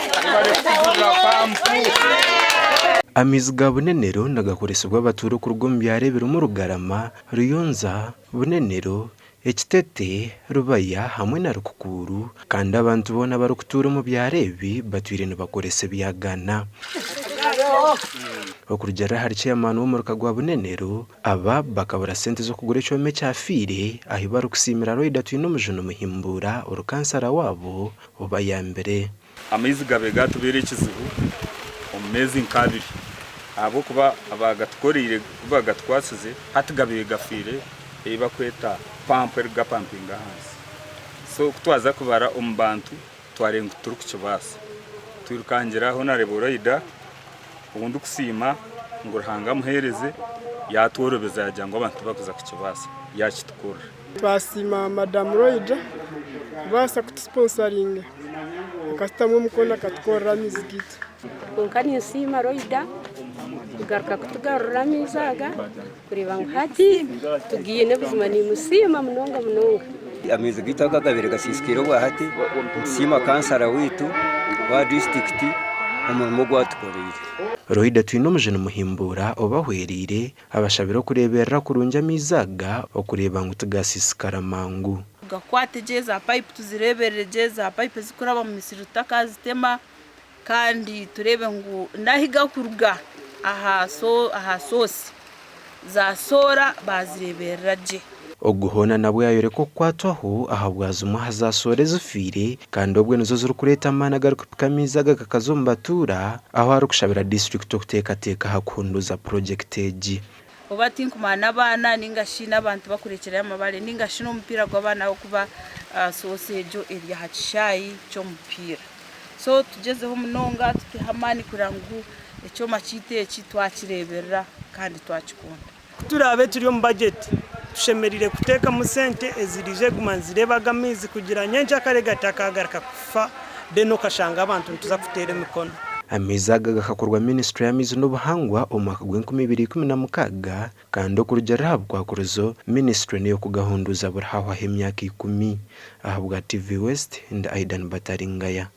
Mwebare kutugurira pampu. Amaizi ga Bunenero nigakoresibwa abatuura okuruga omu byaro ebirimu Rugarama, Ruyonza, Bunenero, Ekitete, Rubaya hamwe na Rukukuuru kandi abantu boona abarikutuura omu byaro ebi batwire nibakoresa ebyagaana. Okurugiirira ahari Chairman w'omuruka gwa Bunenero, aba bakabura sente z'okugura ekyoma ekyafiire ahi barikusiimira Loyda Twinomujuni Muhimbuura ori kansara waabo obayambire. Amaizi gabaire gaatubeera ekizibu omu meezi nk'abiri ahabw'okuba abaagatukoreire ku baagatwatsize hati gabaire gafiire ei barikweta pampu erikugapampinga ahansi. So ku twaza kubara omu bantu twareeba ngu titurikukibaasa. Twirukangira Honarebo Loida ou ndikusiima ngu Ruhanga amuheereze yaatworobeza yaagira ngu abantu tibarikuza kukibaasa yaakitukorera. Twasiima Madamu Loida kubaasa kutusiponsaringa akatutamu omukono akatukorera amaizi gaitu. Kwonka ninsiima Loida kugaruka kutugarurira amaizi aga kureeba ngu hati tugaine buzima nimusiima munonga munonga. Amaizi gaitu aga agabaire gasiisikaire obwahati nitusiima kansara waitu owa disiturikiti omurimo ogu atukoreire. Loida Twinomujuni Muhimbuura obahwereire Abashabire okureeberera kurungi amaizi aga okureeba ngu tigasiisikara mangu. Tugakwate gye, za payipu tuzireeberere gye, za payipu ezirikuraba omu misiri tutakazitema kandi tureebe ngu n'ahu garikuruga aha soosi, za soora baazireeberera gye. Ogu hoona nabwo yaayoreka okukwatwaho ahabwa zimwe aha za soora ezifiire kandi obwo nizo zirikureeta amaani agarikupika amaizi aga gakaza omu batuura ahu arikushabira disiturikiti okuteekateeka aha kuhunduuza purogyekiti egi. Oba tinkumanya n'abaana ninga shi n'abantu bakurekyerayo amabare ninga shi n'omupiira gw'abaana ahabw'okuba soosa egyo eri aha kishaayi ky'omupiira. So tugyezeho munonga tuteho amaani kureba ngu ekyoma kyaitu eki twakireeberera kandi twakikunda. Ku turaabe turi omu bajeti, tushemereire kuteekamu sente eziriija kuguma nizireeba aga amaizi kugira nyenkyakare gatakaagaruka kufa then okashanga abantu nituza kuteera emikono. Amaizi aga gakakorwa minisiture y'amaizi n'obuhangwa omu mwaka gw'enkumi ibiri ikumi na mukaaga kandi okurugiirira aha bukwakurizo, minisiture n'ey'okugahunduuza buri hahwaho emyaka ikumi. Ahabwa TV West, ndi Aidan Bataringaya.